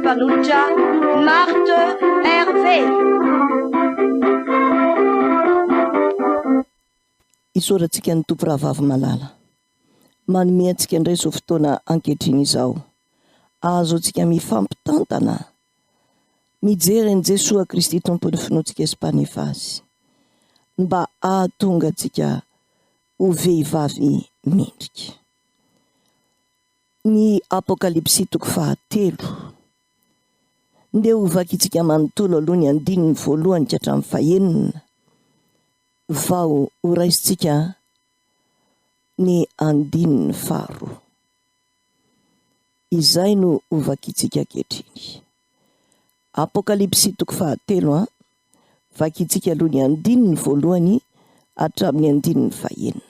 mpanolotra Marthe Hervé. Isaorantsika ny Tompo Rahavavy malala manome antsika indray izao fotoana ankehitriny izao ahazoantsika mifampitantana mijery an'i Jesoa Kristy Tompon'ny finoantsika sy Mpanefa azy mba hahatonga antsika ho vehivavy mendrika. Ny Apokalypsy toko fahatelo. Ndeha hovakintsika manontolo aloha ny andininy voalohany ka hatramin'ny fahenina vao horaisintsika ny andininy faharoa. Izay no hovakintsika ankehitriny. Apokalypsy toko fahatelo a. Vakintsika aloha ny andininy voalohany hatramin'ny andininy fahenina.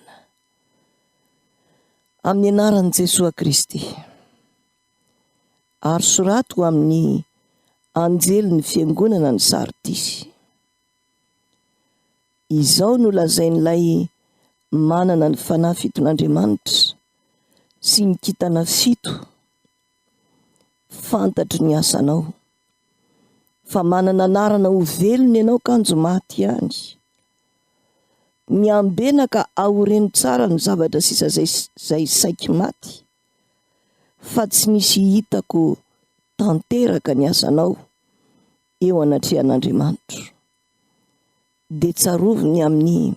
Amin'ny anaran'i Jesoa Kristy. Ary soraty ho amin'ny anjelin'ny fiangonana ny Sardisy. Izao no lazain'ilay manana ny fanahy fiton'Andriamanitra sy ny kintana fito, Fantatro ny asanao, fa manana anarana ho velona ianao kanjo maty ihany. Miambena ka aoreno tsara ny zavatra sisa izay saiky maty, fa tsy nisy hitako tanteraka ny asanao eo anatrehan'Andriamanitro. Dia tsarovy ny amin'ny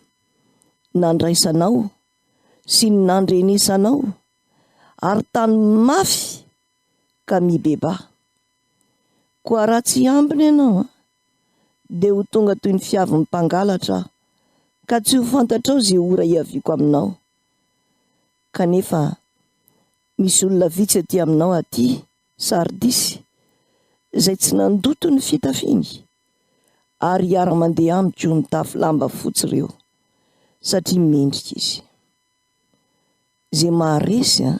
nandraisanao sy ny nandrenesanao, ary tano mafy ka mibebaha. Koa raha tsy hiambina ianao, dia ho tonga toy ny fiavin'ny mpangalatra aho, ka tsy ho fantatrao izay ora hiaviako aminao. Kanefa misy olona vitsy aty aminao aty Sardisy, izay tsy nandoto ny fitafiany, ary hiara-mandeha amiko mitafy lamba fotsy ireo, satria mendrika izy. Izay maharesy an,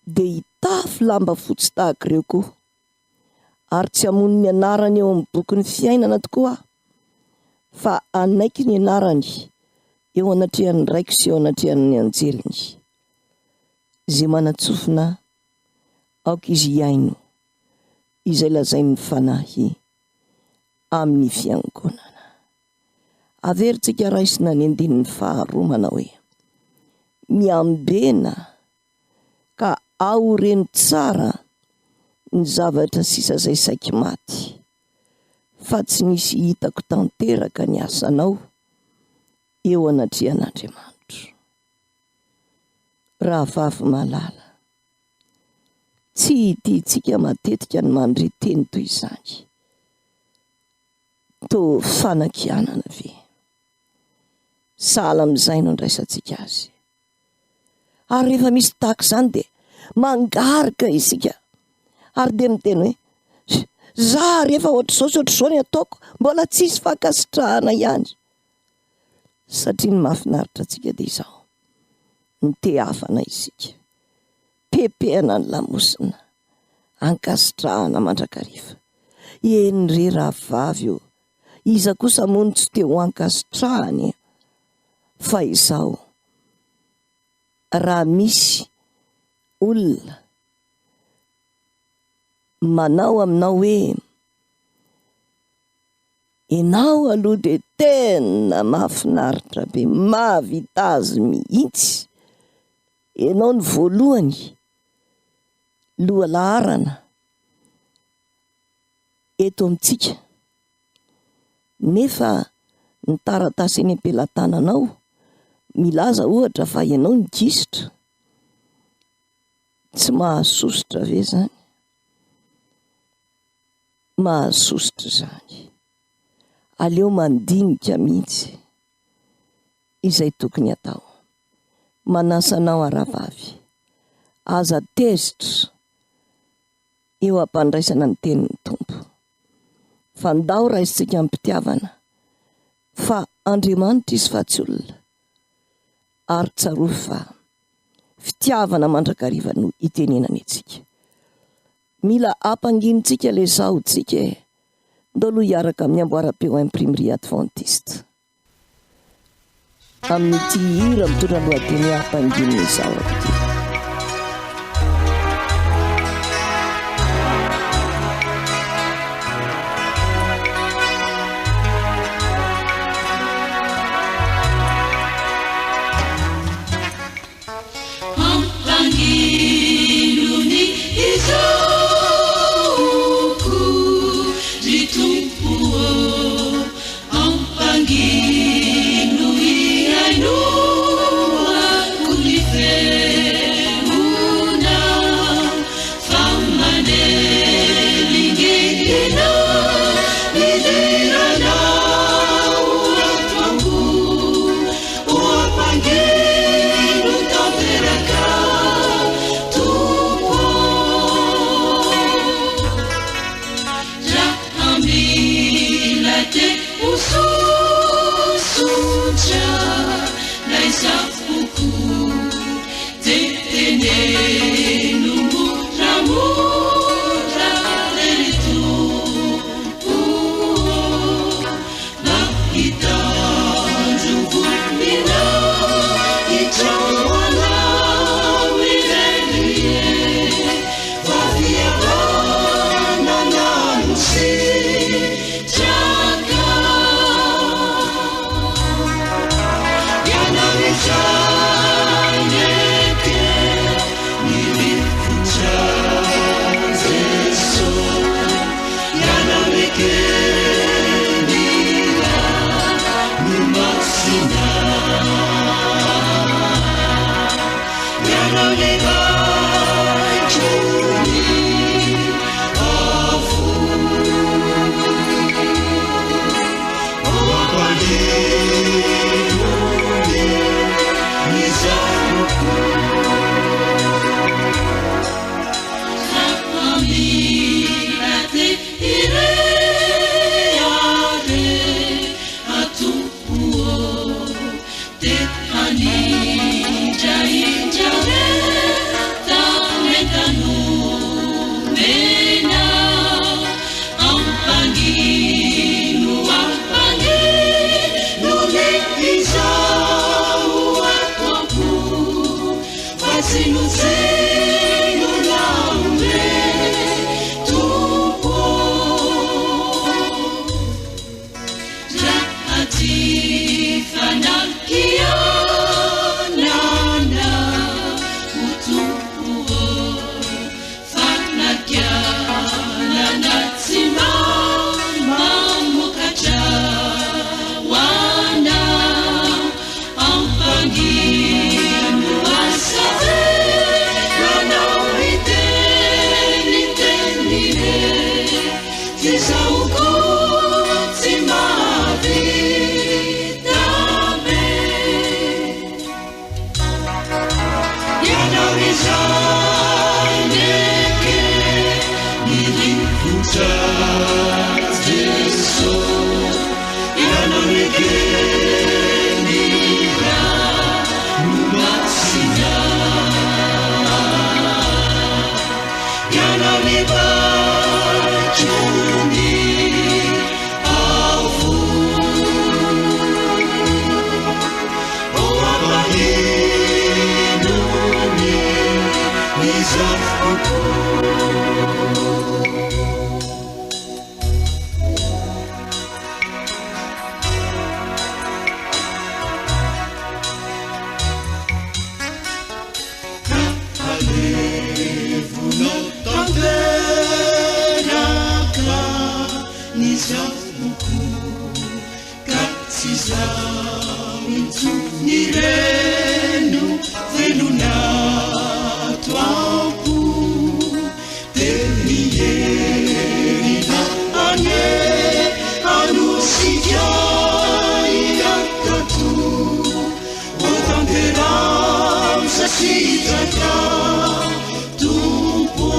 dia hitafy lamba fotsy tahaka ireo koa, ary tsy hamono ny anarany eo amin'ny bokin'ny fiainana tokoa aho, fa hanaiky ny anarany eo anatrehan'ny Raiko sy eo anatrehan'ny anjeliny. Izay manan-tsofina, aoka izy hihaino izay lazain'ny Fanahy amin'ny fiangonana. Averintsika raisina ny andininy faharoa manao hoe, Miambena ka aoreno tsara ny zavatra sisa izay saiky maty, fa tsy nisy hitako tanteraka ny asanao eo anatrehan'Andriamanitro. Rahavavy malala, tsy tiantsika matetika ny mandre teny toy izany. Toa fanakianana ve? Sahala amin'izay no andraisantsika azy. Ary rehefa misy tahaka izany dia mangarika isika ary dia miteny hoe, za rehefa ohatr'izao sy ohatr'izao ny ataoko, mbola tsisy fankasitrahana ihany. Satria ny mahafinaritra antsika dia izao, mitehafana isika, pepehana ny lamosina, ankasitrahana mandrakariva. Eny re rahavavy ô, iza kosa moa no tsy te ho ankasitrahana e? Fa izao, raha misy olona manao aminao hoe, Ianao aloha dia tena mahafinaritra be, mahavita azy mihitsy, ianao no voalohany, lohalaharana eto amintsika, nefa ny taratasy eny am-pelatananao milaza ohatra fa ianao no gisitra, tsy mahasosotra ve izany? Mahasosotra izany. Aleo mandinika mihitsy izay tokony atao. Manasa anao aho rahavavy, aza tezitra eo am-pandraisana ny tenin'ny Tompo. Fa ndao raisintsika amim-pitiavana fa Andriamanitra Izy fa tsy olona. Ary tsarovy fa fitiavana mandrakariva no itenenany antsika. Mila ampanginintsika le zaontsika e! Ndao aloha hiaraka amin'ny amboaram-peo Imprimerie Adventiste amin'ity hira mitondra ny lohateny hoe Ampanginina izaho ity. Ampangino ny izahoko, ry Tompo ô, ampangino hihainoako ny feonao, fa manelingelina ny diranao ato am-po. O ampangino tanteraka, Tompo ô. Raha mila te ho sosotra n'aiza foko, dia teneno moramora ry Tompo ô, mba hitandro voninahitra ho Anao irery e, fa fihavanana no sitraka. Ianao izay neke ny rivotra Jeso, Ianao neken'Ilay no masina. Ianao nibaiko ny afo. O ampangino ny izahoko. Raha mila te hirehareha, Tompo ô, te hanindrahindra re talenta nomena, ampangino, ampangino ny izaho ato am-po, fa tsinontsinona aho re, Tompo. Raha ty fanakianana, o Tompo ô, fanakianana tsy mba mamokatra ho anao, ampangino asa avelanao hiteniteny re, f'izaho koa tsy mahavita be. Ianao izay neke ny rivotra Jeso, Ianao neken'Ilay no masina. Ianao nibaiko ny afo. O ampangino ny izahoko. Ka alevonao tanteraka ny izahoko, ka tsy izaho intsony re no velona ato am-po, dia ny herinao anie hanosika hankato, ho tanteraho izay sitraka, Tompo.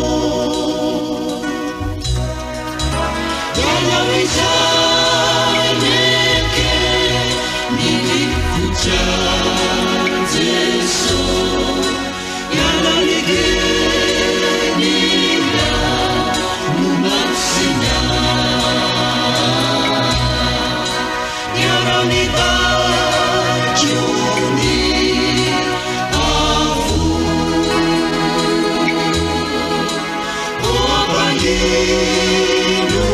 Ianao izay neke ny rivotra Jeso, Ianao neken'Ilay no masina. Ianao nibaiko ny afo. O ampangino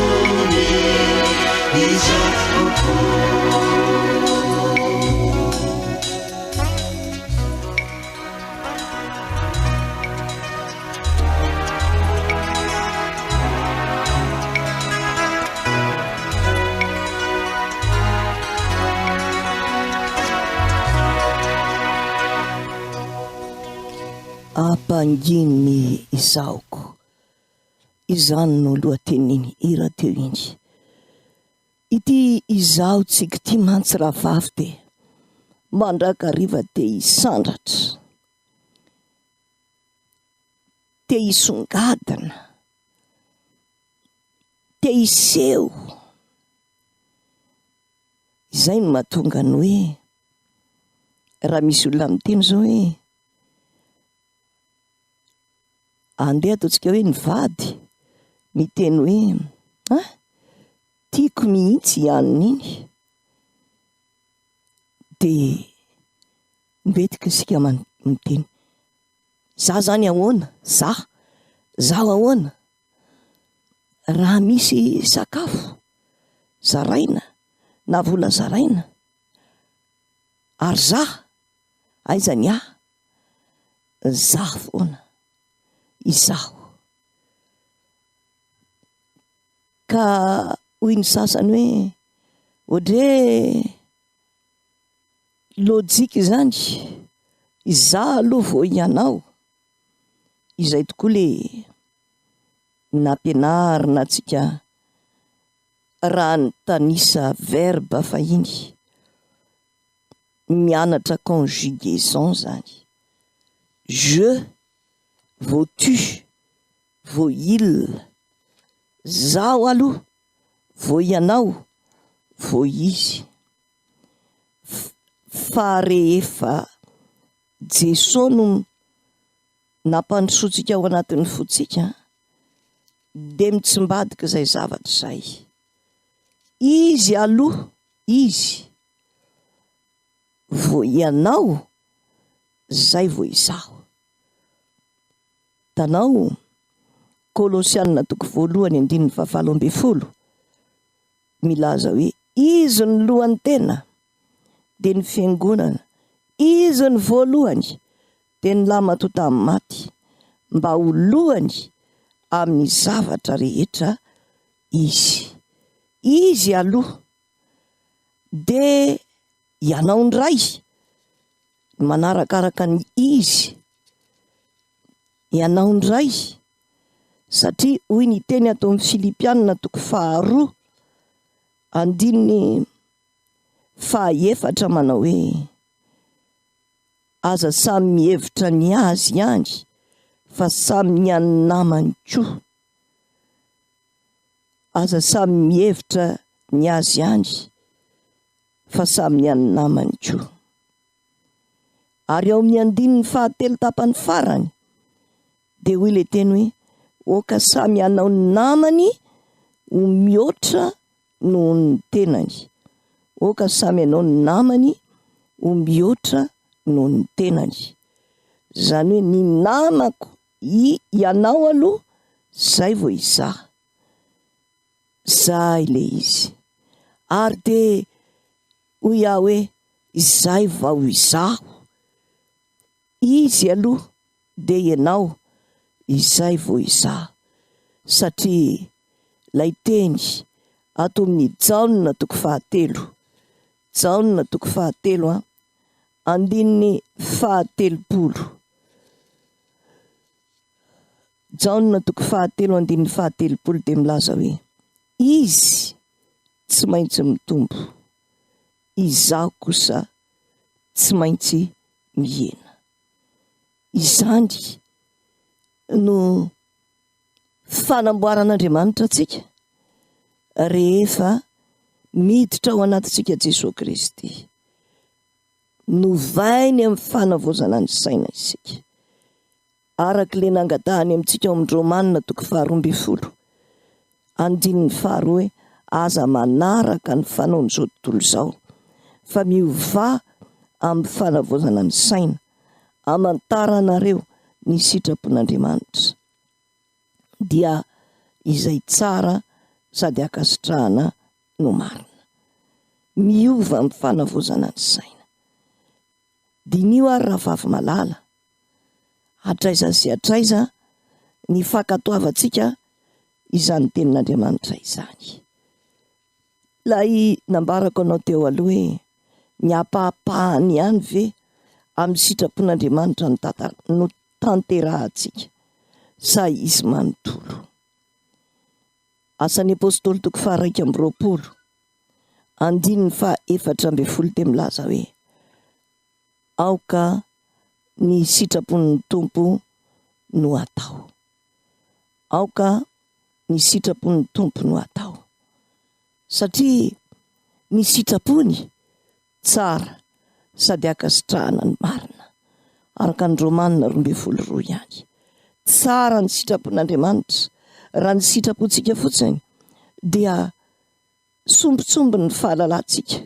ny izahoko. Ampangino ny izahoko. Izany no lohatenin'iny hira teo iny. Ity izaho tsiky ity mantsy rahavavy dia mandrakariva te hisandratra, te hisongadina, te hiseho. Izay no mahatonga ny hoe raha misy olona miteny izao hoe andeha ataontsika hoe ny vady miteny hoe ah tiako mihitsy i anona iny dia mbetika isika miteny za zany ahoana? Za? Zaho ahoana? Raha misy sakafo zaraina na vola zaraina ary za, aiza ny ahy? Za foana, izaho. Ka hoy ny sasany hoe ohatry hoe lojika izany, izaho aloha vao ianao. Izay tokoa le nampianarina antsika raha nitanisa verbe fahiny, mianatra conjugaison zany, je vao tu vao il, zaho aloha vao ianao vao izy, fa rehefa Jesoa no nampandrosoantsika ao anatin'ny fontsika dia mitsimbadika izay zavatra izay. Izy aloha, Izy, vao ianao, zay vao izaho. Hitanao, Kolosiana toko voalohany andininy fahavalo ambinifolo, milaza hoe Izy no lohan'ny tena, dia ny Fiangonana, Izy no voalohany, dia ny lahimatoa tamin'ny maty, mba ho lohany amin'ny zavatra rehetra Izy. Izy aloha, dia ianao indray no manarakaraka ny Izy, ianao indray, satria hoy ny teny ato amin'ny Filipiana toko faharoa andininy fahaefatra manao hoe, Aza samy mihevitra ny azy ihany fa samy ny an'ny namany koa. Aza samy mihevitra ny azy ihany fa samy ny an'ny namany koa. Ary ao amin'ny andininy fahatelo tapany farany dia hoy ilay teny hoe, Aoka samy hanao ny namany ho mihoatra noho ny tenany. Aoka samy hanao ny namany ho mihoatra noho ny tenany. Izany hoe ny namako, i, ianao aloha, izay vao izaho. Izay ilay izy. Ary dia Hoy aho hoe, Izay vao izaho. Izy aloha dia ianao, izay vao izaho. Satria ilay teny ato amin'ny Jaona toko fahatelo, Jaona toko fahatelo an, andininy fahatelopolo. Jaona toko fahatelo andininy fahatelopolo dia milaza hoe, Izy tsy maintsy mitombo, izaho kosa tsy maintsy mihena. Izany no fanamboaran'Andriamanitra antsika rehefa miditra ao anatintsika Jesoa Kristy. Novainy amin'ny fanavaozana ny saina isika. Araka ilay nangatahany amintsika ao amin'ny Romana toko faharoa ambinifolo, andininy faharoa hoe, Aza manaraka ny fanaon'izao tontolo izao, fa miovà amin'ny fanavaozana ny saina, hamantaranareo ny sitrapon'Andriamanitra, dia izay tsara sady ankasitrahana no marina. Miova amin'ny fanavaozana ny saina. Diniho ary rahavavy malala, hatraiza sy hatraiza ny fankatoavantsika izany tenin'Andriamanitra izany. Ilay nambarako anao teo aloha hoe ny ampahapahany ihany ve amin'ny sitrapon'Andriamanitra no tata- no. tanterahantsika sa izy manontolo? Asan'ny Apostoly toko faha-21, andininy faha-14 dia milaza hoe, Aoka ny sitrapon'ny Tompo no hatao. Aoka ny sitrapon'ny Tompo no hatao. Satria ny sitrapony tsara sady ankasitrahana ny marina, araka ny Romana 12 roa ihany. Tsara ny sitrapon'Andriamanitra, raha ny sitrapontsika fotsiny dia sombintsombiny ny fahalalantsika,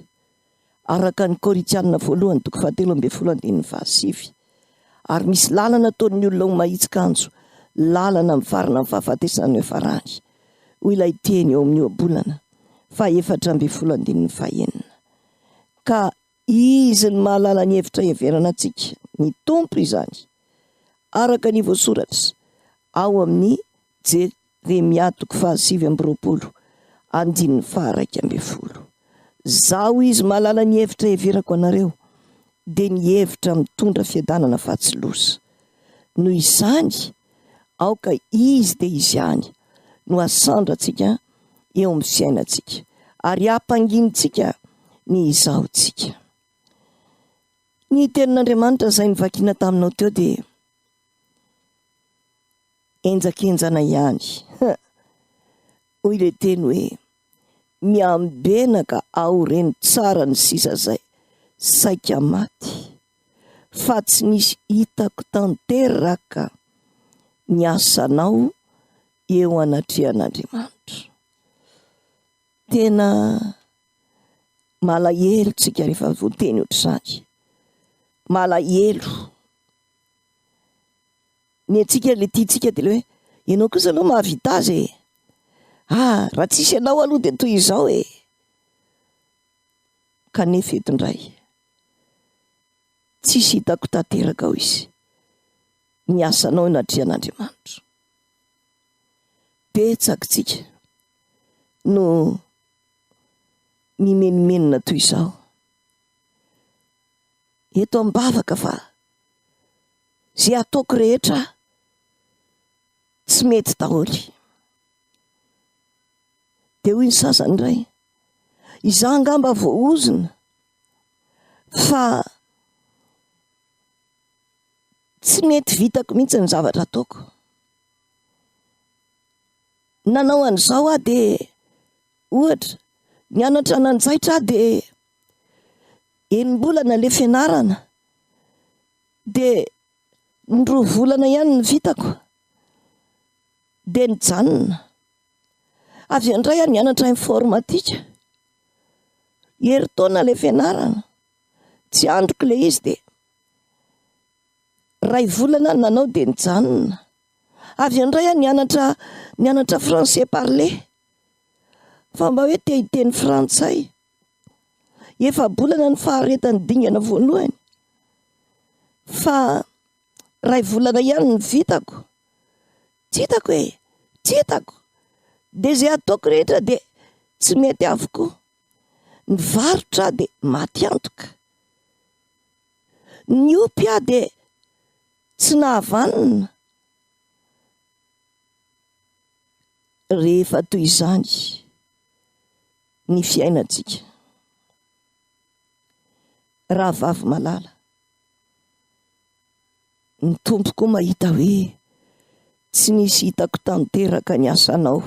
araka ny Korintiana voalohany toko fahatelo ambin'ny folo andininy fahasivy. Ary misy lalana ataon'ny olona ho mahitsy kanjo lalana mivarina amin'ny fahafatesana no hiafarany, hoy ilay teny eo amin'ny Ohabolana faha-14 andininy fahenina. Ka Izy no mahalala ny hevitra iheverana antsika, ny Tompo izany, araka ny voasoratra ao amin'ny Jeremia toko faha-29 andininy faha-11. Zaho Izy mahalala ny hevitra iheverako anareo, dia ny hevitra mitondra fiadanana fa tsy loza. Noho izany, aoka Izy dia Izy ihany no hasandratsika eo amin'ny fiainantsika ary hampanginintsika ny izahotsika. Ny tenin'Andriamanitra izay novakiana taminao teo dia henjakenjana ihany. Hoy ilay teny hoe, Miambena ka aoreno tsara ny sisa izay saika maty, fa tsy nisy hitako tanteraka ny asanao eo anatrehan'Andriamanitra. Tena malahelo tsika rehefa voateny ohatr'izany. Malahelo. Ny antsika le tiantsika dia le hoe ianao kosa aloha mahavita azy e! Ah, raha tsisy anao aloha dia toy izao e! Kanefa eto indray, tsisy hitako tanteraka ao izy, ny asanao eo anatrehan'Andriamanitra. Betsaka tsika no mimenomenona toy izao. Eto am-bavaka fa ze ataoko rehetra tsy mety daholo. Dia hoy ny sasany indray, izaho angamba voaozona fa tsy mety vitako mihitsy ny zavatra ataoko. Nanao an'izao aho dia ohatra, nianatra nanjaitra aho dia enim-bolana ilay fianarana dia ny roa volana ihany no vitako dia nijanona. Avy eo indray aho nianatra informatika, herintaona ilay fianarana, tsy andriko ilay izy dia iray volana aho nanao dia nijanona. Avy eo indray aho nianatra nianatra français parler fa mba hoe te hiteny frantsay. Efa-bolana ny faharetan'ny dingana voalohany fa iray volana ihany no vitako. Tsy hitako e! Tsy hitako! Dia izay ataoko rehetra dia tsy mety avokoa. Ny varotra aho dia maty antoka. Niompy aho dia tsy nahavanona. Rehefa toy izany ny fiainantsika. Rahavavy malala, ny Tompo koa mahita hoe tsy nisy hitako tanteraka ny asanao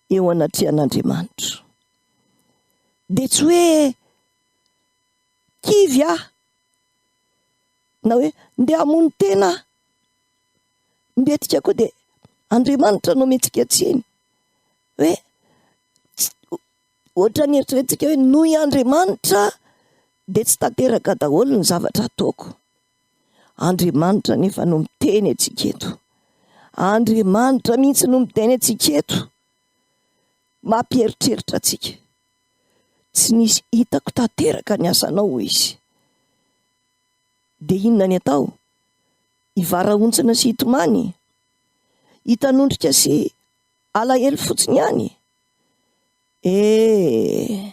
eo anatrehan'Andriamanitra. Dia tsy hoe kivy aho na hoe ndeha hamono tena aho. Mbetika koa dia Andriamanitra no omentsika tsiny hoe ohatran'ny eritreretintsika hoe noho i Andriamanitra dia tsy tanteraka daholo ny zavatra ataoko. Andriamanitra anefa no miteny antsika eto. Andriamanitra mihitsy no miteny antsika eto. Mampieritreritra antsika. Tsy nisy hitako tanteraka ny asanao hoy izy. Dia inona ny atao? Hivarahontsana sy hitomany? Hitanondrika sy alahelo fotsiny ihany? Eh!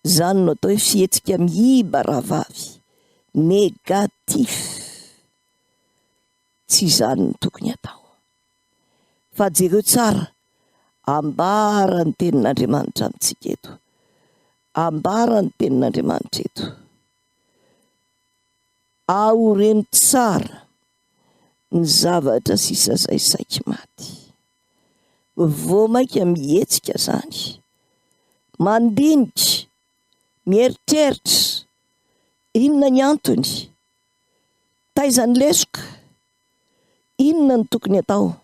Zany no atao hoe fihetsika miiba rahavavy. Négatif. Tsy izany no tokony hatao. Fa jereo tsara, ambara ny tenin'Andriamanitra amintsika eto. Ambara ny tenin'Andriamanitra eto. Aoreno tsara ny zavatra sisa izay saiky maty. Vao mainka mihetsika izany. Mandinika, mieritreritra, inona ny antony? Taiza ny lesoka? Inona no tokony atao?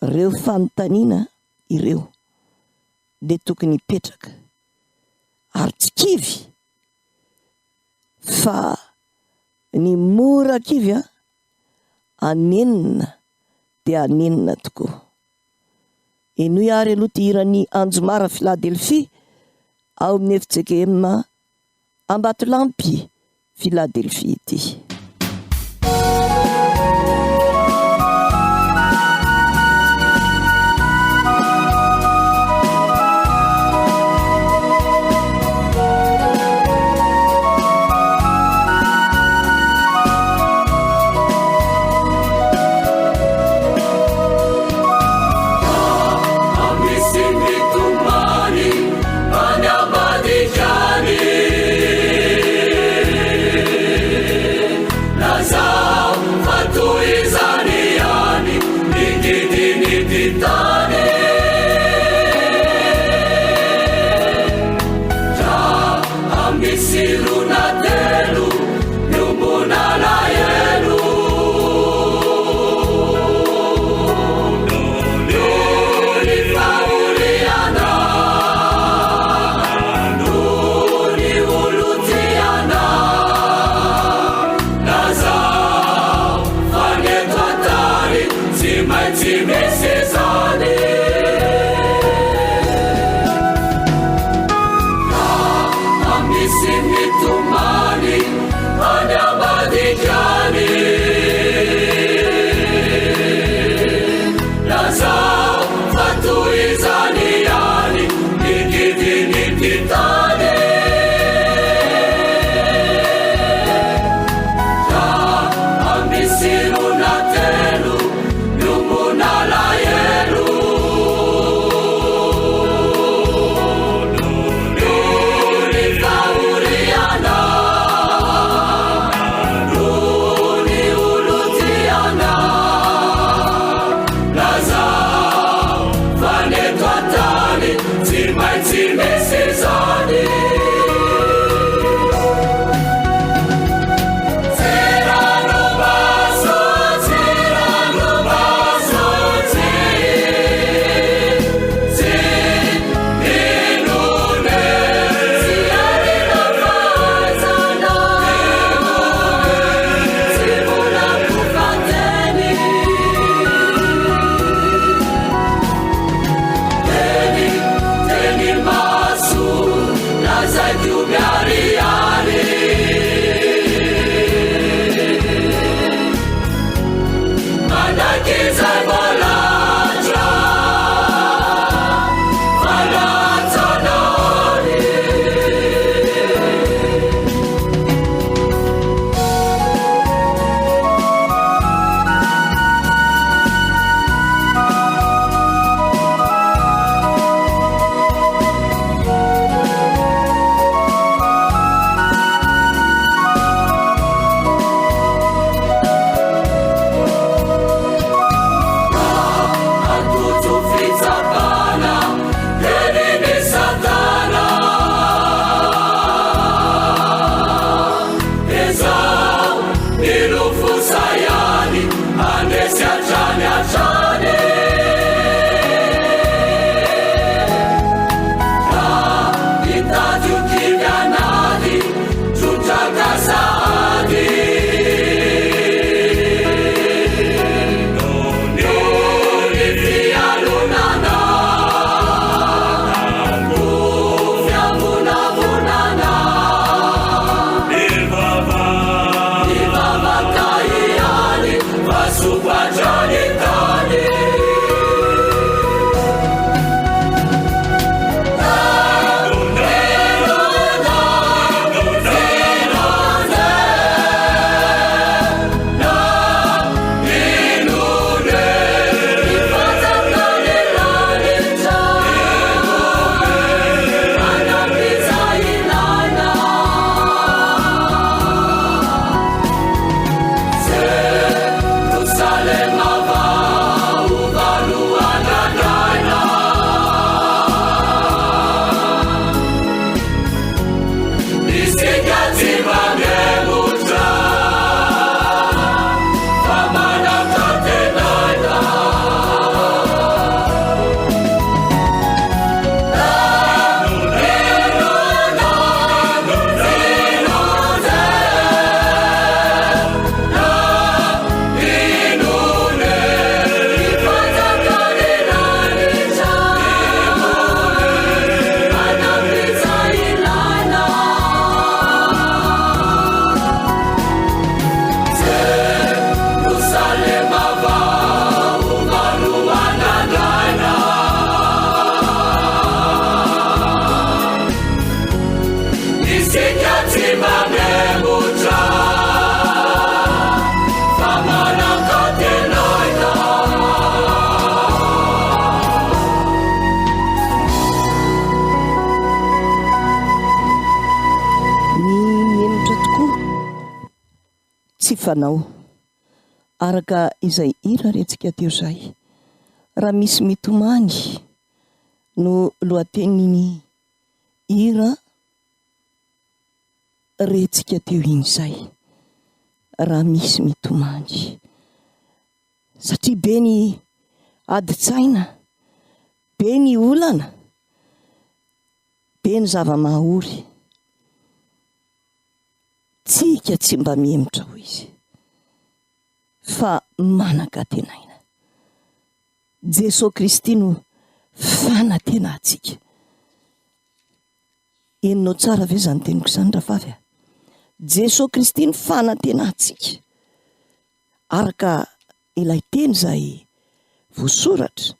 Ireo fanontaniana ireo dia tokony hipetraka ary tsy kivy fa ny mora kivy an, anenina dia anenina tokoa. Henoy ary aloha ity hiran'ny Anjomara Philadelphia ao amin'ny fjkm Ambatolampy Philadelphia ity. Tsy fanao. Araka izay hira rentsika teo izay, raha misy mitomany no lohatenin'iny hira rentsika teo iny izay. Raha misy mitomany. Satria be ny adin-tsaina, be ny olana, be ny zava-mahaory. Tsika tsy mba mihemotra hoy izy fa manan-katenaina. Jesoa Kristy no fanantenantsika. Henonao tsara ve izany teniko izany rahavavy a? Jesoa Kristy no fanantenantsika. Araka ilay teny izay voasoratra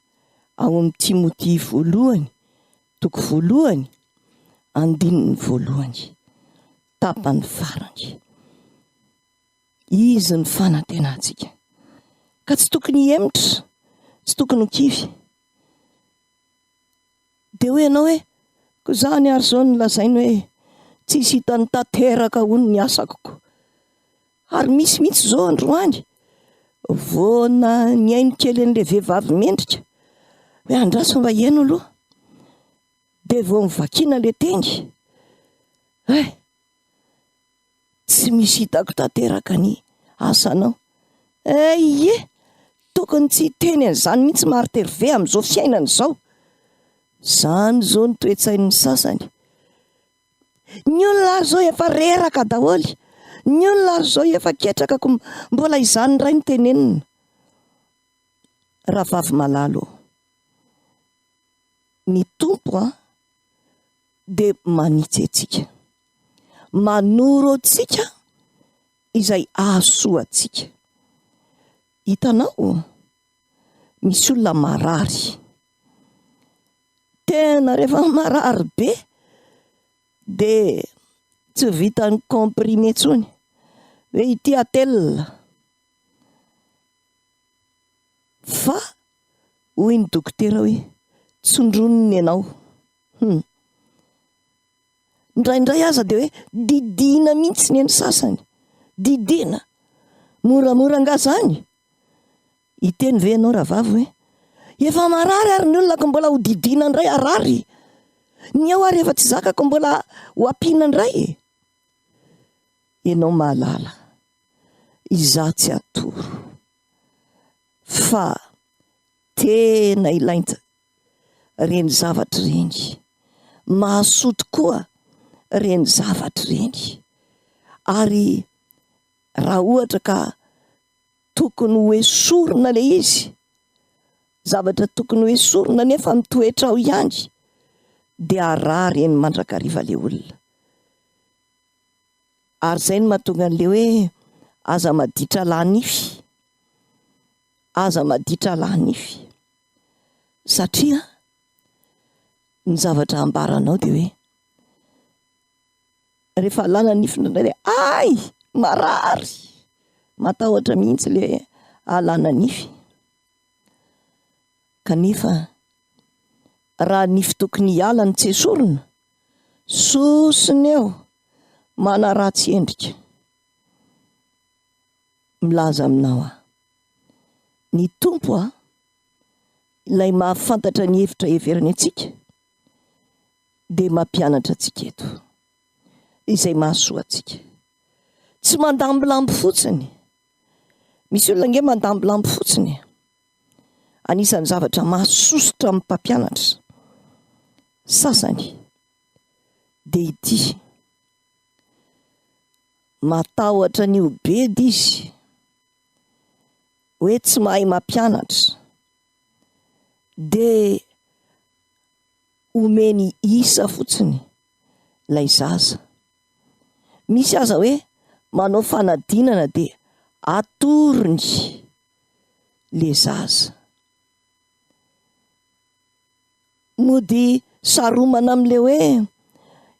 ao amin'ny Timoty voalohany toko voalohany andininy voalohany tapany farany. Izy ny fanantenantsika. Ka tsy tokony hihemotra, tsy tokony ho kivy. Dia hoy ianao hoe, koa izany ary izao no lazainy hoe tsisy hitany tanteraka hono ny asako ko. Ary misy mihitsy izao androany vao na nihaino kely an'ilay vehivavy mendrika hoe andraso mba hihaino aloha dia vao novakiana ilay teny eh! Tsy misy hitako tanteraka ny asanao. Eh ie! Tokony tsy hiteny an'izany mihitsy Marthe Hervé amin'izao fiainana izao. Izany izao ny toe-tsain'ny sasany. Ny olona ary izao efa reraka daholo. Ny olona ary izao efa ketraka ko mbola izany indray no tenenina. Rahavavy malala ô! Ny Tompo an! dia manitsy antsika. Manoro antsika izay hahasoa antsika. Hitanao, misy olona marary. Tena rehefa marary be dia tsy vitan'ny comprimé intsony hoe ity atelina fa hoy ny dokotera hoe tsondronina ianao. Hum. Indraindray aza dia hoe didiana mihitsy ny an'ny sasany. Didiana. Moramora angaha izany? Hiteny ve ianao rahavavy hoe efa marary ary ny olona ka mbola ho didiana indray harary? Ny eo ary efa tsy zakako mbola ho ampiana indray? Ianao mahalala. Izaho tsy atoro. Fa tena ilain reny zavatra ireny. Mahasoa tokoa ireny zavatra ireny. Ary raha ohatra ka tokony ho esorina ilay izy, zavatra tokony ho esorina nefa mitoetra ao ihany, dia harary eny mandrakariva ilay olona. Ary izay no mahatonga an'ilay hoe aza maditra lahy nify. Aza maditra lahy nify. Satria ny zavatra ambaranao dia hoe rehefa alana ny nify indraindray dia hay! Marary! Matahotra mihitsy ilay alana nify. Kanefa raha nify tokony hiala no tsy esorina, sosony eo, manaratsy endrika. Milaza aminao aho, ny Tompo a, ilay mahafantatra ny hevitra heveriny antsika, dia mampianatra antsika eto izay mahasoa antsika. Tsy mandambolambo fotsiny. Misy olona ange mandambolambo fotsiny. Anisan'ny zavatra mahasosotra amin'ny mpampianatra sasany dia ity. Matahotra ny ho bedy izy hoe tsy mahay mampianatra dia omeny isa fotsiny ilay zaza. Misy aza hoe manao fanadinana dia atorony le zaza. Mody saromana amin'ilay hoe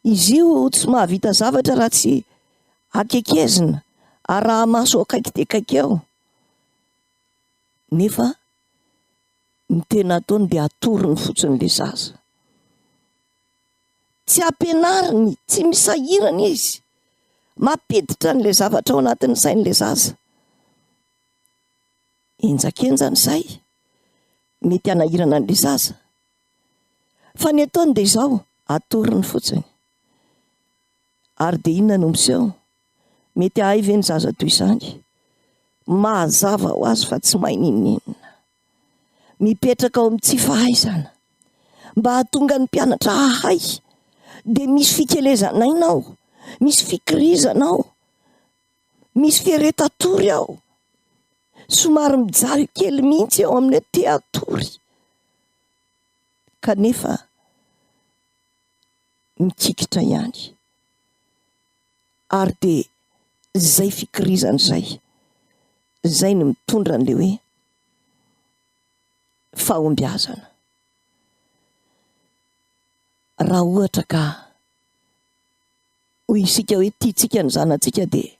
izy io tsy mahavita zavatra raha tsy akekezina, araha-maso akaiky dia akaiky eo. Nefa ny tena ataony dia atorony fotsiny ilay zaza. Tsy ampianariny, tsy misahirana izy. Mampiditra an'ilay zavatra ao anatin'ny sain'ilay zaza. Henjakenjana izay, mety hanahirana an'ilay zaza. Fa ny ataony dia izao, atorony fotsiny. Ary dia inona no miseho? Mety hahay ve ny zaza toy izany? Mazava ho azy fa tsy mahay n'inon'inona. Mipetraka ao amin'ny tsy fahaizana. Mba hahatonga ny mpianatra hahay dia misy fikelezan'aina ao, misy fikirizana ao, misy fiaretan-tory ao. Somary mijaly kely mihitsy eo amin'ny hoe te hatory. Kanefa mikikitra ihany. Ary dia izay fikirizana izay, izay no mitondra an'ilay hoe fahombiazana. Raha ohatra ka hoy isika hoe tiantsika ny zanatsika dia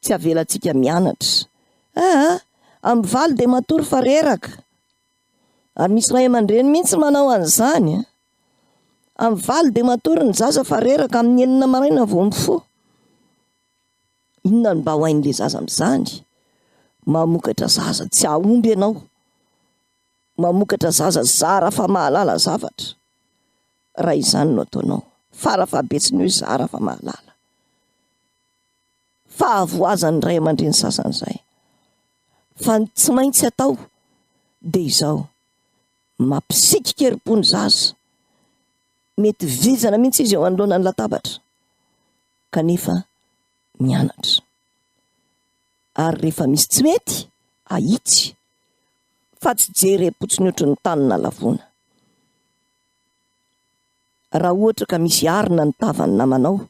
tsy avelantsika mianatra. Aa, amin'ny valo dia matory fa reraka. Ary misy ray aman-dreny mihitsy manao an'izany an. Amin'ny valo dia matory ny zaza fa reraka, amin'ny enina maraina vao mifoha. Inona no mba ho hain'ilay zaza amin'izany? Mamokatra zaza tsy hahomby ianao. Mamokatra zaza zara fa mahalala zavatra. Raha izany no ataonao. Fara fahabetsiny hoe zara fa mahalala. Fahavoazan'ny ray aman-dreny sasany izay. Fa ny tsy maintsy atao dia izao, mampisikikerim-po ny zaza. Mety vizana mihitsy izy eo anoloanan'ny latabatra, kanefa mianatra. Ary rehefa misy tsy mety, ahitsy, fa tsy jerem-potsiny ohatry ny tany nalavona. Raha ohatra ka misy arina ny tavan'ny namanao,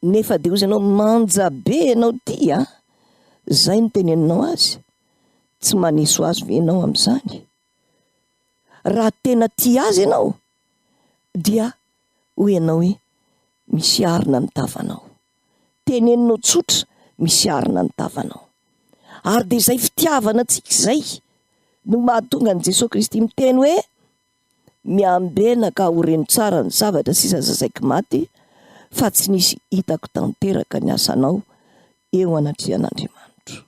nefa dia hozy ianao manja be ianao ity a! Zay no teneninao azy? Tsy maneso azy ve ianao amin'izany? Raha tena tia azy ianao dia hoy ianao hoe misy arina ny tavanao. Teneninao tsotra misy arina ny tavanao. Ary dia izay fitiavana antsika izay no mahatonga an'i Jesoa Kristy miteny hoe Miambena ka horeno tsara ny zavatra sisa zazaiky maty fa tsy nisy hitako tanteraka ny asanao eo anatrehan'Andriamanitro.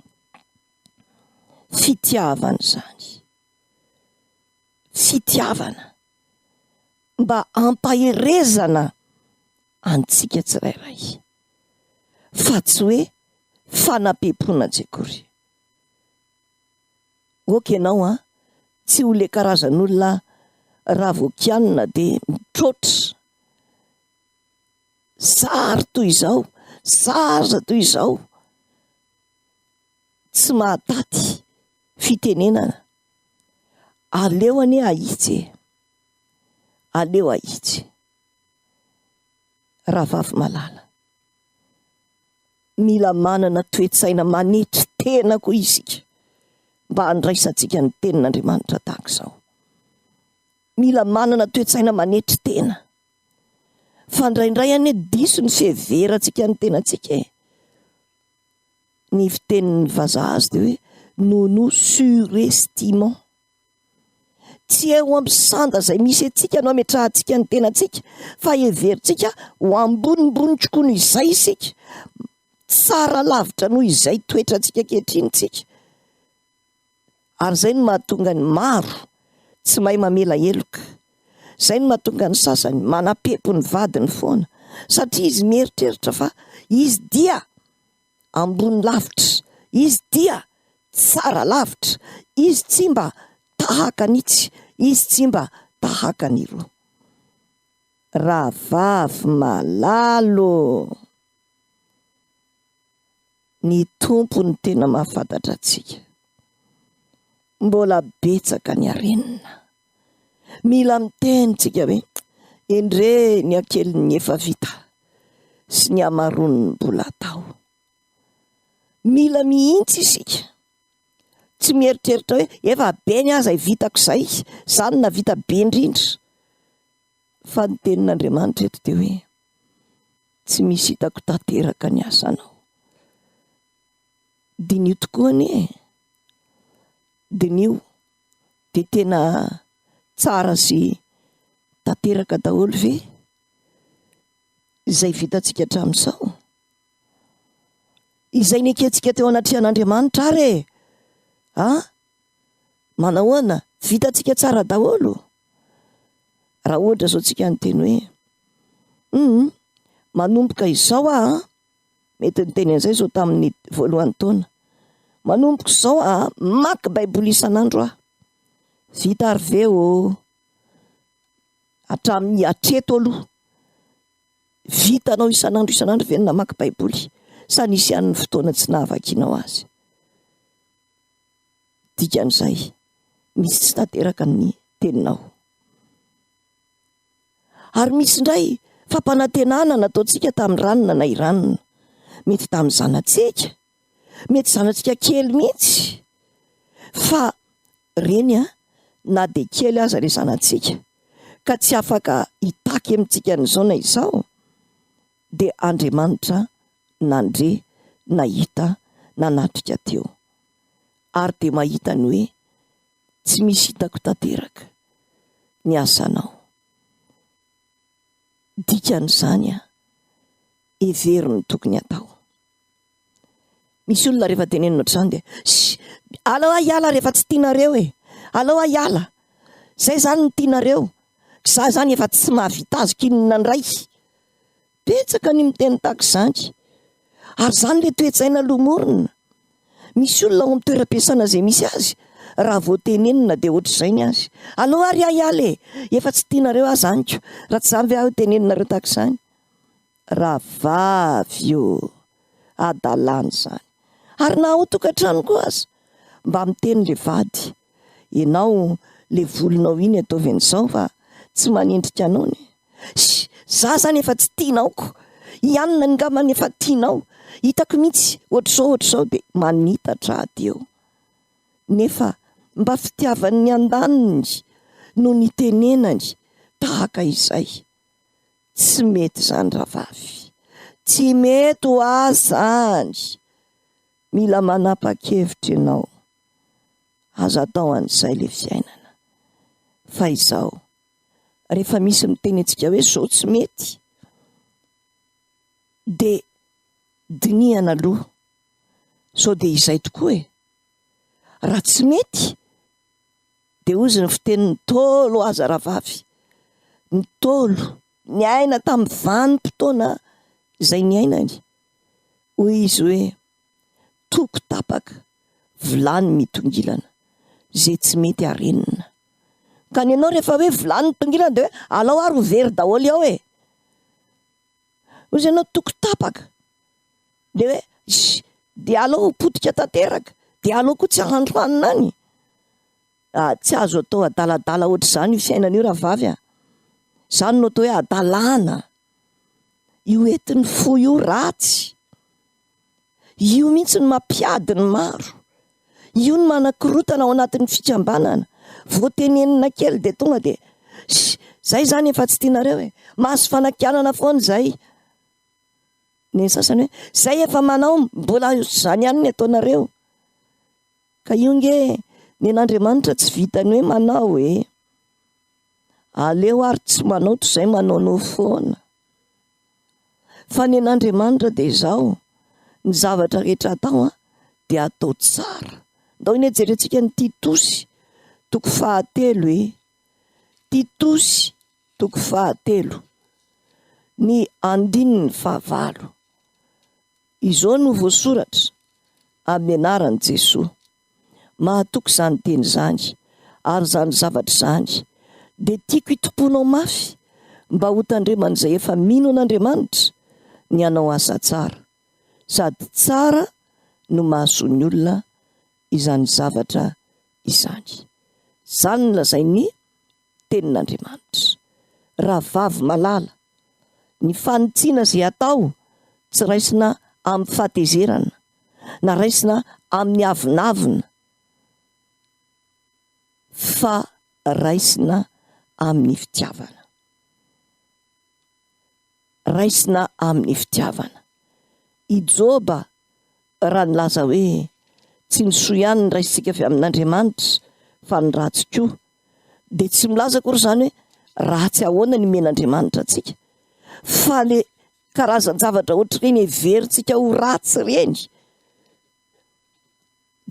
Fitiavana izany. Fitiavana. Mba hampaherezana antsika tsirairay. Fa tsy hoe fanapempoana tsy akory. Ok ianao an, tsy ho le karazan'olona raha vao kianina dia mitroatra, zary toy izao, zaza toy izao, tsy mahataty fitenenana, aleo anie ahitsy e, aleo ahitsy rahavavy malala. Mila manana toe-tsaina manetry tena koa isika mba handraisantsika ny Tenin'Andriamanitra tahaka izao. Mila manana toe-tsaina manetry tena. Fa indraindray anie diso ny fiheverantsika ny tenantsika e. Ny fitenin'ny vazaha azy dia hoe nous nous surestimons. Tsy eo amin'ny sanda izay misy antsika no ametrahantsika ny tenantsika, fa heverintsika ho ambonimbony kokoa noho izay isika, tsara lavitra noho izay toetrantsika ankehitriny isika. Ary izay no mahatonga ny maro tsy mahay mamela heloka. Izay no mahatonga ny sasany manapepo ny vadiny foana, satria izy mieritreritra fa izy dia ambony lavitra, izy dia tsara lavitra, izy tsy mba tahaka an'itsy, izy tsy mba tahaka an'iroa. Rahavavy malala ô! Ny Tompo no tena mahafantatra antsika. Mbola betsaka ny harenina. Mila miteny tsika hoe, Endrey ny hakelin'ny efa vita sy ny hamaroan'ny mbola atao. Mila mihitsy isika. Tsy mieritreritra hoe efa be ny ahy izay vitako izay, izaho no nahavita be indrindra. Fa ny tenin'Andriamanitra eto dia hoe tsy misy hitako tanteraka ny asanao. Diniho tokoa anie e. Diniho dia tena tsara sy tanteraka daholo ve? Izay vitantsika hatramin'izao? Izay nekentsika teo anatrehan'Andriamanitra ary e! A! Manahoana? Vitantsika tsara daholo? Raha ohatra izao tsika niteny hoe, Hum, manomboka izao aho an! Mety niteny an'izay izao tamin'ny voalohan'ny taona. Manomboka izao aho an, mamaky Baiboly isan'andro aho. Vita ary ve ô? Hatramin'ny hatreto aloha, vitanao isan'andro isan'andro ve ny namaky Baiboly sa nisy ihany ny fotoana tsy nahavakianao azy? Dikan'izay, misy tsy tanteraka ny teninao. Ary misy indray fampanantenana nataontsika tamin'ny ranona na i ranona. Mety tamin'ny zanatsika, mety zanatsika kely mihitsy. Fa reny an, na dia kely aza ilay zanatsika, ka tsy afaka hitaky amintsika an'izao na izao, dia Andriamanitra nandre, nahita, nanatrika teo. Ary dia mahita ny hoe tsy misy hitako tanteraka ny asanao. Dikan'izany an, hevero ny tokony hatao. Misy olona rehefa tenenina ohatr'izany dia shh! Alao aho hiala rehefa tsy tianareo e! Alao aho hiala! Zay zany no tianareo! Za zany efa tsy mahavita azy k'inona indray! Betsaka ny miteny tahaka izany. Ary izany ilay toe-tsaina lomorina. Misy olona ao amin'ny toeram-piasana izay misy azy, raha vao tenenina dia ohatr'izay ny azy. Aleo ary aho hiala e! Efa tsy tianareo aho izany ko! Raha tsy izany ve aho teneninareo tahaka izany? Rahavavy ô! Hadalana izany. Ary na ao an-tokantrano koa aza, mba miteny ilay vady, ianao ilay volonao iny ataovy an'izao fa tsy manendrika anao ny. Sh! Za zany efa tsy tianao ko! I anona angambany efa tianao! Hitako mihitsy ohatr'izao ohatr'izao dia manitatra ady eo. Nefa mba fitiavan'ny andaniny no nitenenany tahaka izay. Tsy mety izany rahavavy. Tsy mety ho ahy izany. Mila manapa-kevitra ianao. Aza atao an'izay ilay fiainana. Fa izao, rehefa misy miteny antsika hoe zao tsy mety, dia dinihana aloha sao dia izay tokoa e! Raha tsy mety dia hozy ny fitenin'ny Ntaolo aza rahavavy, ny Ntaolo niaina tamin'ny vanim-potoana izay niainany, hoy izy hoe toko tapaka, vilany mitongilana, izay tsy mety harenina. Ka ny anao rehefa hoe vilany mitongilana dia hoe alao ary ho very daholo ao e! Hoy ianao toko tapaka, dia hoe ish, dia alao ho potika tanteraka, dia alao koa tsy hahandro hanina any. Ah, tsy azo atao adaladala ohatr'izany io fiainana io rahavavy a! Izany no atao hoe hadalana. Io entin'ny fo io ratsy. Io mihitsy no mampiady ny maro. Io no manakorontana ao anatin'ny fikambanana. Vao tenenina kely dia tonga dia sh! Zay izany efa tsy tianareo e! Mahazo fanakianana foana izay. Ny sasany hoe zay efa manao mbola izany ihany ny ataonareo. Ka io nge nen'Andriamanitra tsy vitan'ny hoe manao e! Aleo ary tsy manao toy izay manaonao foana. Fa nen'Andriamanitra dia izao, ny zavatra rehetra atao dia atao tsara. Ndao anie jerentsika ny Titosy toko fahatelo e! Titosy toko fahatelo, ny andininy fahavalo. Izao no voasoratra amin'ny anaran'i Jesoa. Mahatoky izany teny izany, ary izany zavatra izany dia tiako hitompoanao mafy mba hotandreman'izay efa mino an'Andriamanitra ny hanao asa tsara, sady tsara no mahasoa ny olona izany zavatra izany. Izany no lazain'ny Tenin'Andriamanitra. Rahavavy malala, ny fanitsiana izay atao tsy raisina amin'ny fahatezerana, na raisina amin'ny avonavona, fa raisina amin'ny fitiavana. Raisina amin'ny fitiavana. I Joba raha nilaza hoe tsy ny soa ihany no raisintsika avy amin'Andriamanitra fa ny ratsy koa, dia tsy milaza akory izany hoe ratsy ahoana ny omen'Andriamanitra antsika, fa le. karazan-javatra ohatr'ireny heverintsika ho ratsy ireny.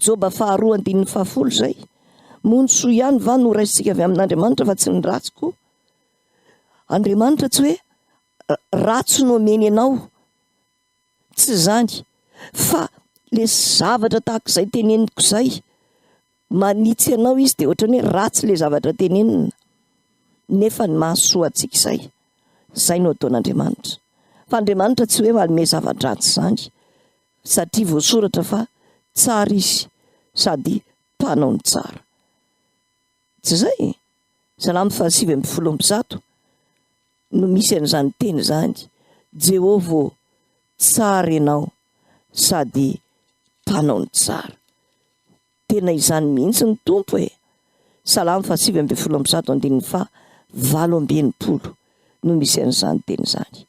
Joba faharoa andininy fahafolo izay. Moa ny soa ihany va no raisintsika avy amin'Andriamanitra fa tsy ny ratsy koa? Andriamanitra tsy hoe ratsy no omeny anao, tsy izany, fa le zavatra tahaka izay teneniko izay, manitsy anao izy dia ohatran'ny hoe ratsy le zavatra tenenina, nefa ny mahasoa antsika izay, izay no ataon'Andriamanitra. Fa Andriamanitra tsy hoe manome zava-dratsy izany, satria voasoratra fa tsara izy sady mpanao ny tsara. Tsy izay? Salamo faha 119 no misy an'izany teny izany, Jehovah ô, tsara ianao sady mpanao ny tsara. Tena izany mihitsy ny Tompo e! Salamo faha 119 andininy faha 68 no misy an'izany teny izany.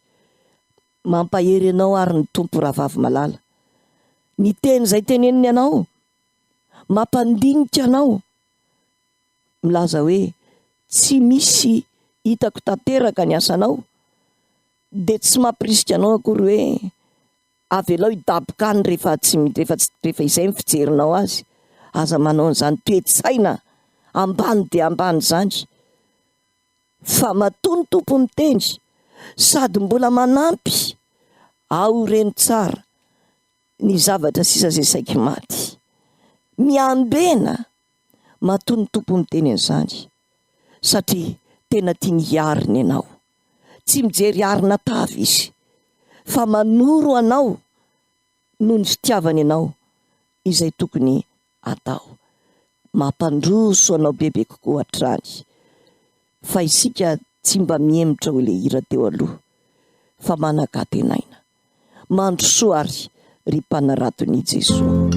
Mampahery anao ary ny Tompo rahavavy malala. Ny teny izay teneniny anao, mampandinika anao, milaza hoe tsy misy hitako tanteraka ny asanao, dia tsy mampirisika anao akory hoe avelao hidaboka any rehefa tsy rehefa tsy rehefa izay ny fijerinao azy. Aza manao an'izany toe-tsaina ambany dia ambany izany. Fa matoa ny Tompo miteny sady mbola manampy aoreno tsara ny zavatra sisa izay saiky maty. Miambena matoa ny Tompo miteny an'izany satria tena tiany hiarina ianao. Tsy mijery arina tavy Izy fa manoro anao noho ny fitiavany anao izay tokony atao. Mampandroso anao bebe kokoa hatrany. Fa isika tsy mba mihemotra hoy le hira teo aloha fa manankatenaina. Mandrosoa ary ry mpanaraton' i Jesoa.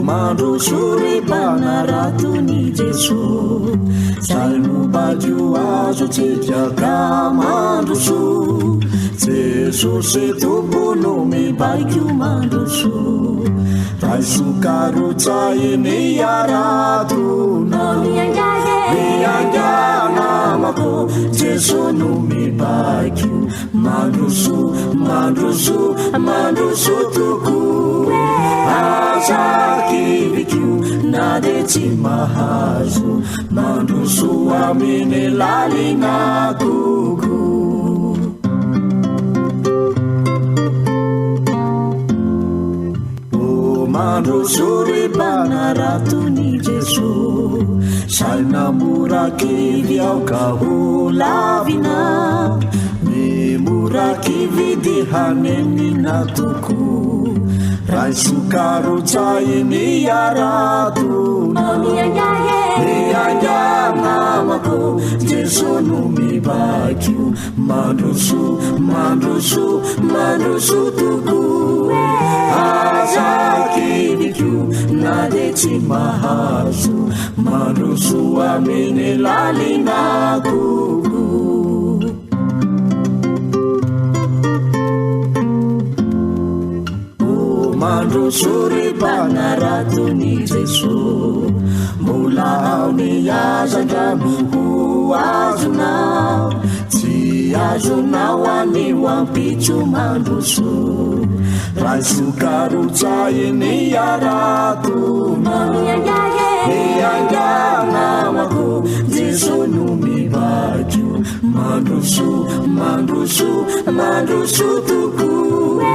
Mandroso ry mpanaraton'i Jesoa, zay no baiko azontsika ka mandroso. Jesosy Tompo no mibaiko mandroso. Raiso karotsahy ny haratona. Miainga namako, Jeso no mibaiko. Mandroso, mandroso, mandroso tokoa. Aza kivy ko na dia tsy mahazo. Mandroso amin'ny lalina kokoa. O mandroso ry mpanaraton'i Jesoa, saina mora kivy aoka ho lavina, ny mora kivy dia hanenina tokoa, raiso karotsahy ny haratona, miainga namako, Jesoa no mibaiko. Mandroso, mandroso, mandroso tokoa. Aza kivy ko na dia tsy mahazo. Mandroso amin'ny lalina kokoa. O mandroso ry mpanaraton'i Jesoa, mbola ao ny hazandrano ho azonao, tsy azonao anio ampitso mandroso, raiso karotsahy ny haratona, miainga namako, Jesoa no mibaiko. Mandroso, mandroso, mandroso tokoa.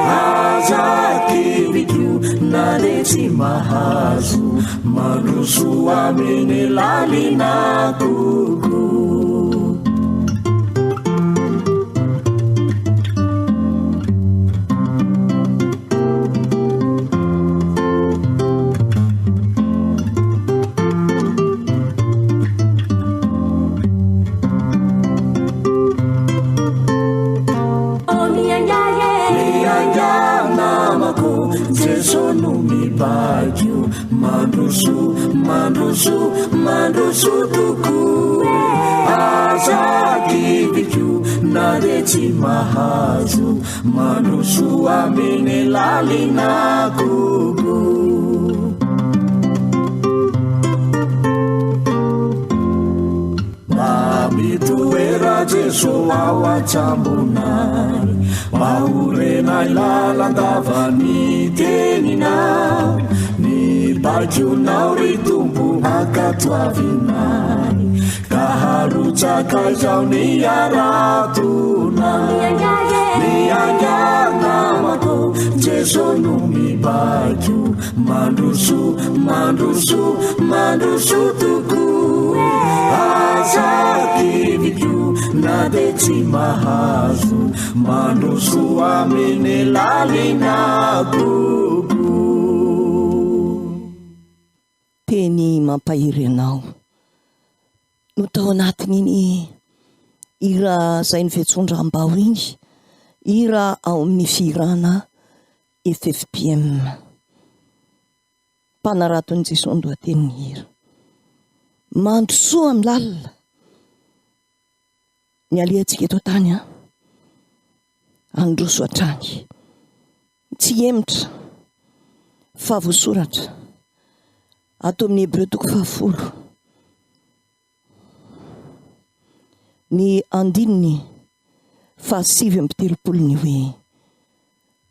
Aza kivy ko na dia tsy mahazo. Mandroso amin'ny lalina kokoa. Mandroso, mandroso, mandroso tokoa. Aza kivy koa na dia tsy mahazo, mandrosoa amin'ny lalina kokoa. Mba mitoera Jeso ao an-tsambonay, mba ho renay lalandava ny teninao, ny baikonao ry Tompo ankatoavinay, ka harotsaka izao ny haratonao. Miainga namako, Jeso no mibaiko, Mandroso, mandroso, mandroso tokoa. Aza kivy koa na dia tsy mahazo. Mandroso amin'ny lalina kokoa. Teny mampahery anao no tao anatin'iny hira izay novetson-dRambao iny, hira ao amin'ny fihirana FFPM. Mpanaraton'i Jesoa ny lohatenin'ny hira. Mandrosoa amin'ny lalina ny alehantsika eto an-tany an. Handroso hatrany. Tsy hihemotra fa voasoratra ato amin'ny Hebreo toko fahafolo ny andininy fahasivy amby telopolo ny hoe,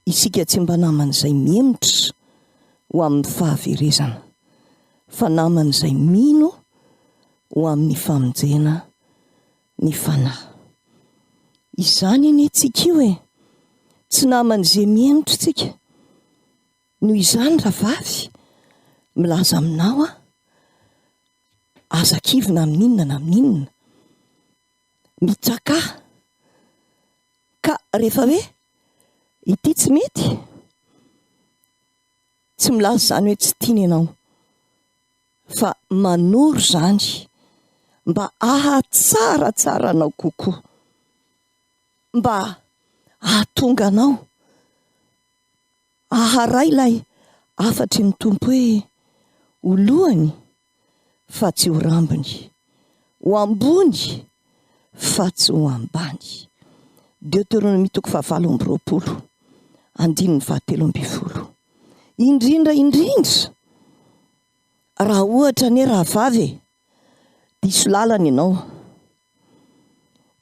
Isika tsy mba naman'izay mihemotra ho amin'ny fahaverezana, fa naman'izay mino ho amin'ny famonjena ny fanahy. Izany anie tsika io e! Tsy naman'izay mihemotra tsika. Noho izany rahavavy, milaza aminao aho, aza kivy na amin'inona na amin'inona. Mitsakà. Ka rehefa hoe ity tsy mety, tsy milaza izany hoe tsy tiana ianao, fa manoro izany mba hahatsaratsara anao kokoa, mba hahatonga anao Aharay ilay hafatry ny Tompo hoe ho lohany fa tsy ho rambony, ho ambony fa tsy ho ambany. Deoteronomia toko fahavalo amby roapolo, andininy fahatelo ambin'ny folo. Indrindra indrindra raha ohatra anie rahavavy e, diso lalana ianao,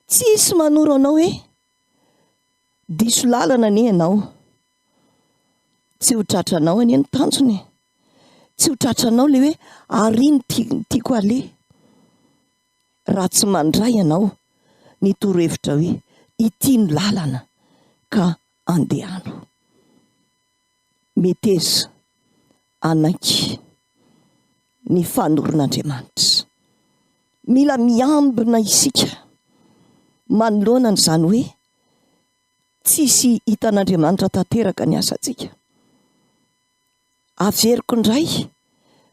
tsisy manoro anao hoe Diso lalana anie ianao. Tsy ho tratranao anie ny tanjona e. Tsy ho tratranao ilay hoe ary no tiako aleha. Raha tsy mandray ianao ny torohevitra hoe ity no lalana ka andehano. Meteza hanaiky ny fanoron'Andriamanitra. Mila miambina isika manoloana an'izany hoe tsisy hitan'Andriamanitra tanteraka ny asantsika. Averiko indray,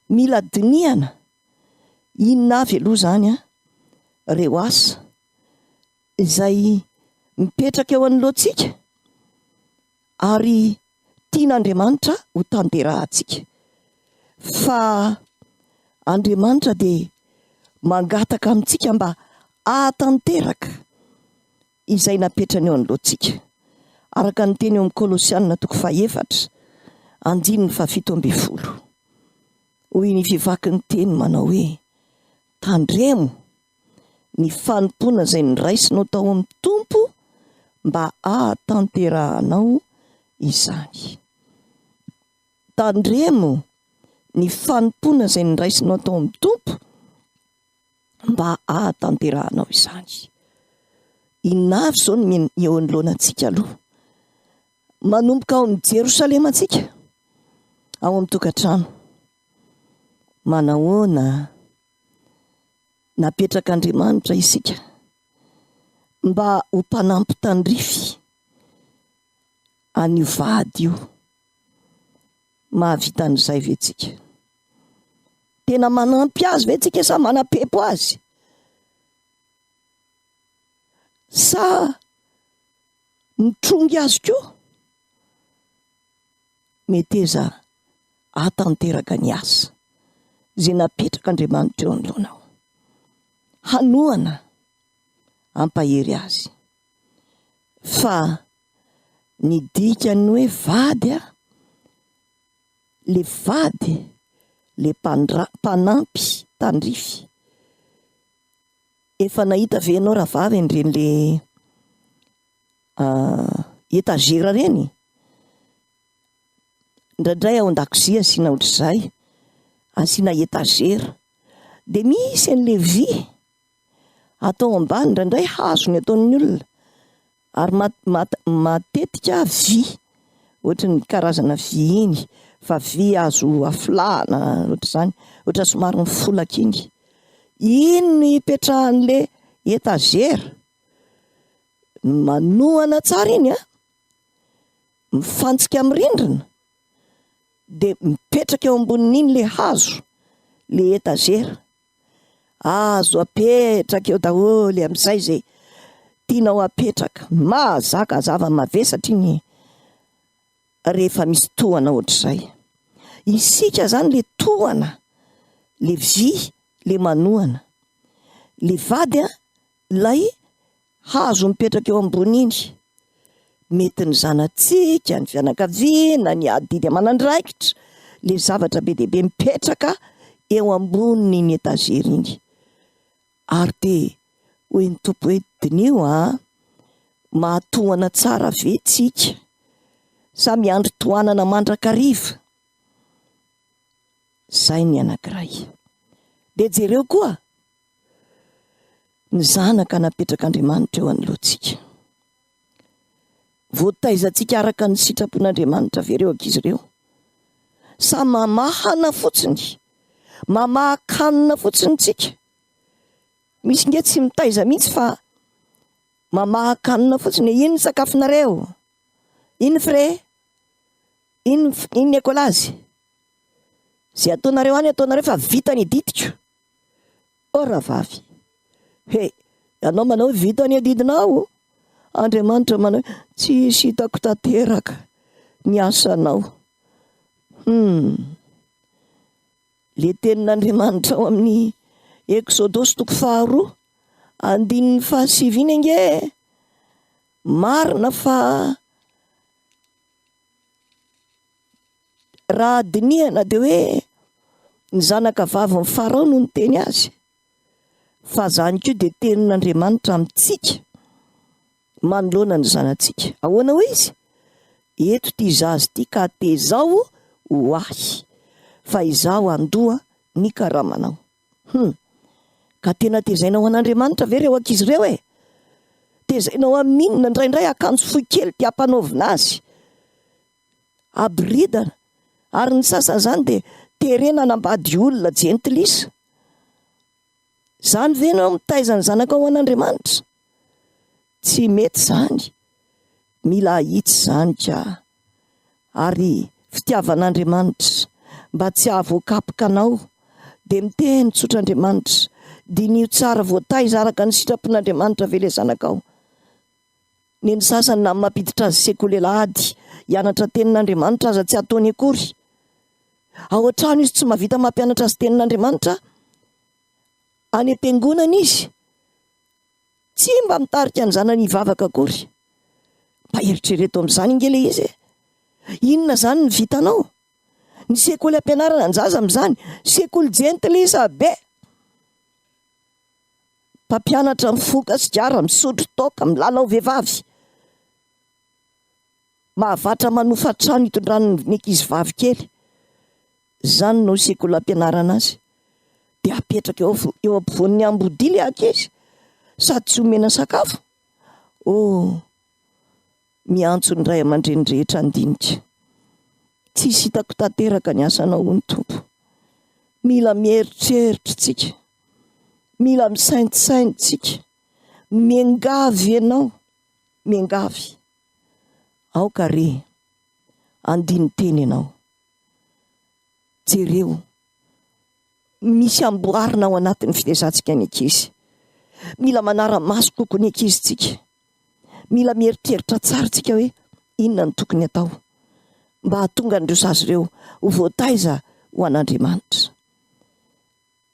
mila dinihana inona avy aloha izany ireo asa izay mipetraka eo anoloantsika ary tian'Andriamanitra ho tanterahantsika. Fa Andriamanitra dia mangataka amintsika mba hahatanteraka izay napetrany eo anoloantsika. Araka ny teny eo amin'ny Kolosiana toko fahefatra, andininy fahafito ambin'ny folo. Hoy ny fivakin'ny teny manao hoe, Tandremo ny fanompoana izay noraisinao tao amin'ny Tompo mba hahatanterahanao izany. Tandremo ny fanompoana izay noraisinao tao amin'ny Tompo mba hahatanterahanao izany. Inona avy izao no eo anoloana antsika aloha? Manomboka ao amin'ny Jerosalema antsika, ao amin'ny tokantrano. Manahoana? Napetrak'Andriamanitra isika mba ho mpanampy tandrify an'io vady io. Mahavita an'izay ve tsika? Tena manampy azy ve tsika sa manapepo azy? Sa mitrongy azy koa? Meteza hahatanteraka ny asa izay napetrak'Andriamanitra eo anoloanao. Hanohana. Hampahery azy. Fa ny dikan'ny hoe vady a, le vady le mpandra- mpanampy tandrify. Efa nahita ve ianao rahavavy an'ireny le étagère ireny? Indraindray ao an-dakozia asiana ohatr'izay, asiana étagère. Dia misy an'ilay vy atao ambany, indraindray hazo ny ataon'ny olona, ary matetika vy, ohatry ny karazana vy iny, fa vy azo afilahana ohatr'izany, ohatra somary mifolaka iny. Iny no ipetrahan'ilay étagère, manohana tsara iny an! Mifantsika amin'ny rindrina dia mipetraka eo ambonin'iny le hazo, le etazera. Azo apetraka eo daholo amin'izay ze tianao apetraka. Mahazaka zava-mavesatra iny rehefa misy tohana ohatr'izay. Isika zany le tohana, le vy, le manohana. Le vady an, ilay Hazo mipetraka eo ambony iny. Mety ny zanatsika, ny fianakaviana, ny adidy aman'andraikitra, le zavatra be dia be mipetraka eo ambonin'iny étagère iny. Ary dia hoy ny Tompo hoe diniho an, mahatohana tsara ve tsika sa miandry tohanana mandrakariva? Zay ny anankiray. Dia jereo koa ny zanaka napetrak'Andriamanitra eo anoloantsika. Voataizantsika araka ny sitrapon'Andriamanitra ve ireo ankizy ireo? Sa mamahana fotsiny, mamaha-kanina fotsiny tsika? Misy nge tsy mitaiza mihitsy fa mamaha-kanina fotsiny hoe ino ny sakafonareo? Ino frais? Ino ino ny écolage? Izay ataonareo any ataonareo fa vita ny adidiko. Oh rahavavy! He! Ianao manao hoe vita ny adidinao? Andriamanitra manao hoe tsisy hitako tanteraka ny asanao. Hum! Le tenin'Andriamanitra ao amin'ny Eksodosy toko faharoa andininy fahasivy iny ange marina fa Raha dinihana dia hoe ny zanaka vavin'i Farao no niteny azy, fa izany koa dia tenin'Andriamanitra amintsika manoloana ny zanatsika. Ahoana hoy izy? Eto ity zaza ity ka tezao ho ahy, fa izaho handoa ny karamanao. Hum! Ka tena tezaina ho an'Andriamanitra ve ireo ankizy ireo e? Tezaina ho amin'inona? Indraindray akanjo fohy kely dia ampanaovina azy. Aboridana, ary ny sasany izany dia terena hanambady olona jentilisa. Izany ve no mitaiza ny zanakao ho an'Andriamanitra? Tsy mety izany. Mila ahitsy izany ka. Ary fitiavan'Andriamanitra mba tsy hahavoakapoka anao dia miteny tsotra Andriamanitra, diniho tsara voataiza araka ny sitrapon'Andriamanitra ve ilay zanakao? Ny ny sasany na mampiditra azy sekoly alahady hianatra tenin'Andriamanitra aza tsy ataony akory. Ao an-trano izy tsy mahavita mampianatra azy tenin'Andriamanitra. Any am-piangonana izy tsy mba mitarika ny zanany hivavaka akory. Mba eritrereto amin'izany ange ilay izy e! Inona izany ny vitanao? Ny sekoly ampianarana ny zaza amin'izany, sekoly jentilisa be! Mpampianatra mifoka sigara, misotro toaka, milalao vehivavy. Mahavatra manofa trano hitondrany ny ankizivavy kely. Izany no sekoly ampianarana azy. Dia apetraka eo eo ampovoan'ny ambodia ilay ankizy sady tsy omena sakafo. Oh! Miantso ny ray aman-dreny rehetra handinika. Tsisy hitako tanteraka ny asanao hoy ny Tompo. Mila mieritreritra tsika. Mila misaintsaina tsika. Miangavy ianao. Miangavy. Aoka re handini-tena ianao. Jereo. Misy amboarina ao anatin'ny fitezantsika ny ankizy. Mila manara-maso kokoa ny ankizy tsika. Mila mieritreritra tsara tsika hoe inona no tokony atao mba hahatonga an'ireo zaza ireo ho voataiza ho an'Andriamanitra.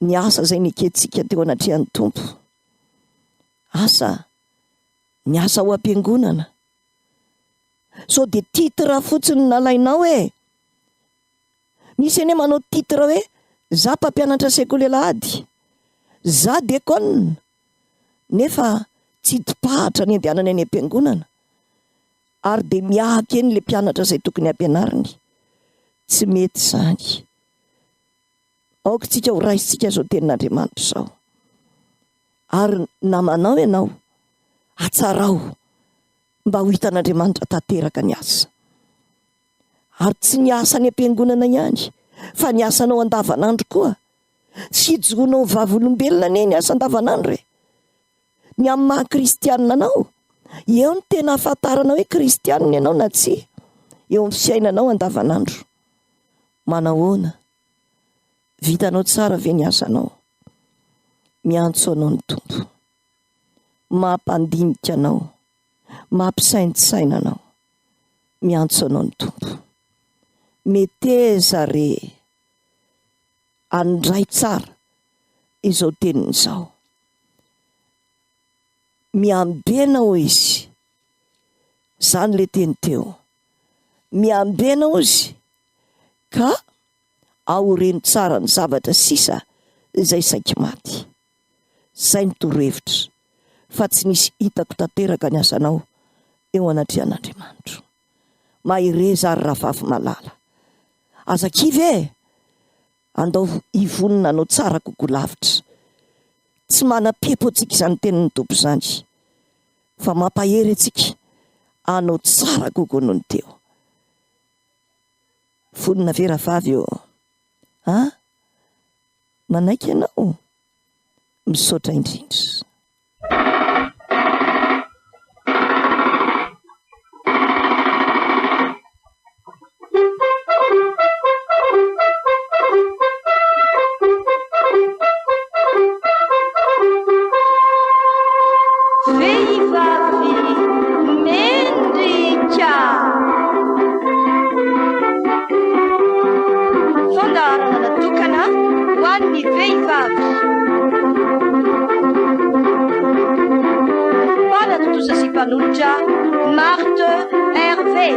Ny asa izay nekentsika teo anatrehan'ny Tompo. Asa. Ny asa ao am-piangonana. Sao dia titre fotsiny no nalainao e! Misy anie manao titre hoe za mpampianatra sekoly alahady, za diakona, nefa tsy hidi-pahatra ny andehanany any am-piangonana ary dia miahaka eny ilay mpianatra izay tokony hampianariny. Tsy mety izany. Aoka isika ho raisintsika izao tenin'Andriamanitra izao. Ary namanao ianao, hatsarao mba ho hitan'Andriamanitra tanteraka ny asa. Ary tsy ny asa any am-piangonana ihany, fa ny asanao andavanandro koa. Fijoroanao vavolombelona anie ny asa andavanandro e! Ny amin'ny maha kristianina anao, eo no tena ahafantarana hoe kristianina ianao na tsia, eo amin'ny fiainanao andavanandro. Manahoana? Vitanao tsara ve ny asanao? Miantso anao ny Tompo. Mampandinika anao, mampisaintsaina anao. Miantso anao ny Tompo. Meteza re handray tsara izao teniny izao. Miambena hoy izy. Izany ilay teny teo. Miambena hozy ka aoreno tsara ny zavatra sisa izay saiky maty. Zay ny torohevitra fa tsy nisy hitako tanteraka ny asanao eo anatrehan'Andriamanitro. Mahereza ary rahavavy malala. Aza kivy e! Andao hivonona hanao tsara kokoa lavitra. Tsy manam-pepo antsika izany tenin'ny Tompo izany fa mampahery antsika hanao tsara kokoa noho ny teo. Vonona ve rahavavy ô? A? Manaiky ianao? Misaotra indrindra. Vehivavy mendrika. Fandaharana natokana ho an'ny vehivavy. Mpanatontosa sy mpanolotra Marthe Hervé.